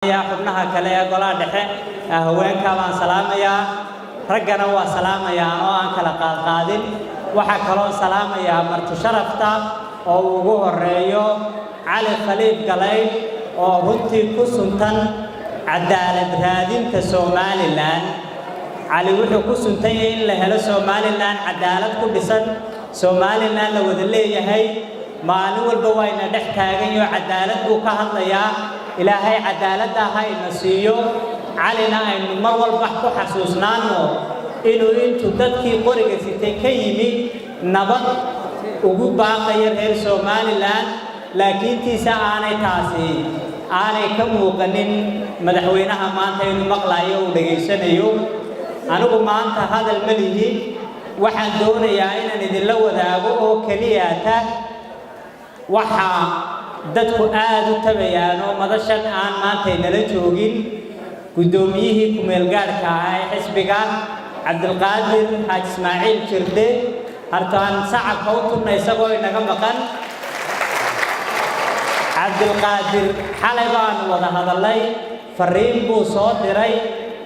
Xubnaha kale ee golaha dhexe, haweenka baan salaamayaa, raggana waa salaamayaa oo aan kala qaadqaadin. Waxaa kaloo salaamayaa marti sharafta oo ugu horeeyo Cali Khaliif Galaydh, oo runtii ku suntan cadaalad raadinta Somaliland. Cali wuxuu ku suntan yahay in la helo Somaliland cadaalad ku dhisan, Somaliland la wada leeyahay. Maalin walba waa ina dhex taagan yaho, cadaalad buu ka hadlayaa. Ilaahay cadaaladda ha ina siiyo. Calina aynu mar walba ku xasuusnaano inuu intuu dadkii qoriga sitay ka yimi nabad ugu baaqayo reer Somaliland, laakiintiisa aanay taasi aanay ka muuqanin madaxweynaha maanta inuu maqlayo, uu dhegaysanayo. Anigu maanta hadal ma lihi. Waxaan doonayaa inaan idinla wadaago oo keliyata waxaa dadku aad u tabayaan oo madashan aan maanta inala joogin guddoomiyihii ku-meelgaadhka ahaa ee xisbiga, Cabdilqaadir Xaaji Ismaaciil Jirde. Hartaan sacabka u tubna isagoo inaga maqan. Cabdilqaadir xalay baanu wada hadallay, fariin buu soo diray,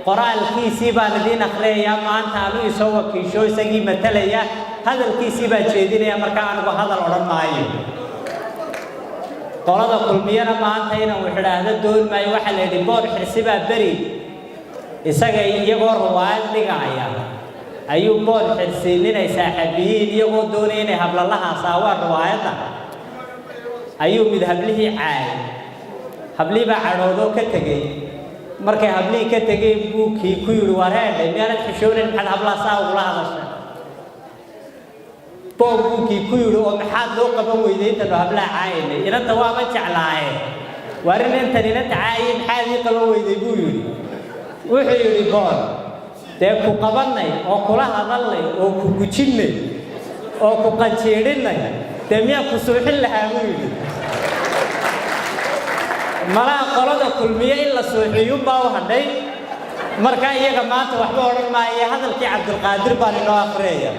qoraalkiisii baan idiin akhriyayaa. Maanta anu isoo wakiisho isagii matalaya, hadalkiisii baa jeedinaya. Markaa anigu hadal odhan maayo. Qolada Kulmiyana maanta inaan wax idhaahdo doon maayo. Waxaa la yidhi Boor Xirsibaa beri isaga iyagoo ruwaayad dhigaaya ayuu Boor Xirsi ninay saaxiibiyiin, iyagoo doonaya inay hablalaha saawaan ruwaayadda, ayuu mid hablihii caayay. Hablihii baa cadhoodoo ka tegey. Markay hablihii ka tegey buu kii ku yidhi, "Wareedhay, miyaanad xishoonayn? Maxaad hablaha saa ugula hadasha?" Boog buukii ku yidhi, "Oo maxaad loo qaban weyday intanu hablaha caayaynay? Inanta waaba jeclaaye. Waar intan inanta caayay maxaad ii qaban weyday?" buu yidhi. Wuxuu yidhi Boor, "Dee ku qabannay oo kula hadalnay oo ku gujinnay oo ku qanjiidhinnay, dee miyaan ku suuxin lahaa?" buu yidhi. Malaha qolada Kulmiye in la suuxiyuunbaa u hadhay. Marka iyaga maanta waxba odhan maayo, hadalkii Cabdilqaadir baan inoo akhriyaya.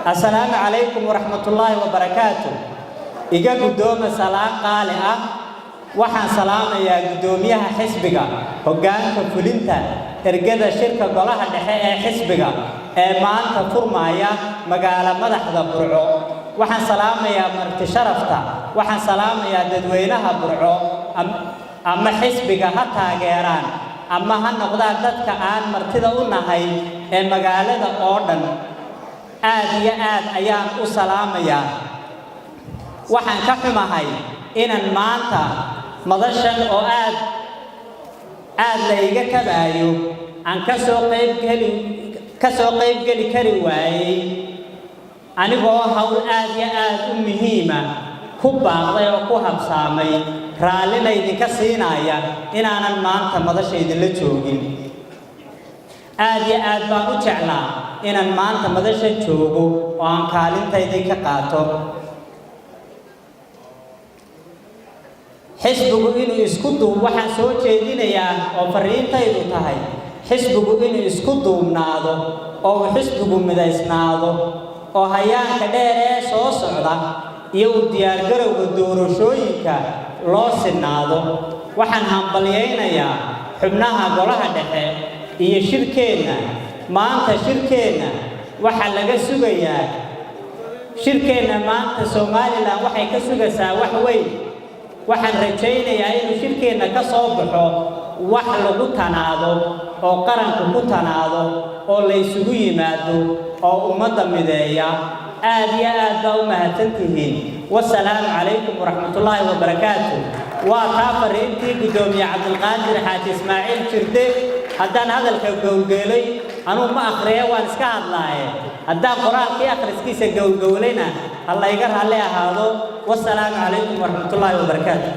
Assalaamu calaykum waraxmatullaahi wabarakaatu. Iga guddooma salaan qaali ah. Waxaan salaamayaa guddoomiyaha xisbiga, hoggaanka fulinta, ergada shirka golaha dhexe ee xisbiga ee maanta furmaaya magaalo madaxda Burco. Waxaan salaamayaa marti sharafta. Waxaan salaamayaa dadweynaha Burco, ama xisbiga ha taageeraan ama ha noqdaan dadka aan martida u nahay ee magaalada oo dhan. Aad iyo aad ayaan u salaamayaa. Waxaan ka xumahay inaan maanta madashan oo aad aad la iga tabaayo aan ka soo qaybgeli kari waayey, anigoo hawl aad iyo aad u muhiima ku baaqday oo ku habsaamay, raallina idinka siinaya inaanan maanta madasha idinla joogin. Aad iyo aad baan u jeclaa inaan maanta madasha joogo oo aan kaalintaydii ka qaato. Xisbigu inuu isku duub, waxaan soo jeedinayaa oo fariintaydu tahay xisbigu inuu isku duubnaado oo uu xisbigu midaysnaado, oo hayaanka dheer ee soo socda iyo u diyaargarowga doorashooyinka loo sinnaado. Waxaan hambalyaynayaa xubnaha golaha dhexe iyo shirkeenna maanta. Shirkeenna waxaa laga sugayaa, shirkeenna maanta Somaliland waxay ka sugaysaa wax weyn. Waxaan rajaynayaa inuu shirkeenna ka soo baxo wax lagu tanaado oo qaranku ku tanaado oo la isugu yimaado oo ummadda mideeya. Aad iyo aad baa u mahadsan tihiin. Wasalaamu calaykum waraxmatullaahi wabarakaatu. Waa taa fariintii guddoomiye Cabdilqaadir Xaaji Ismaaciil Jirde. Haddaan hadalka gowlgeelay, anuu ma akhriya, waan iska hadlaaye, haddaan qoraalkii akhriskiisa gowlgowlayna ha layga raalli ahaado. Wasalaamu calaykum waraxmatullaahi wabarakaatu.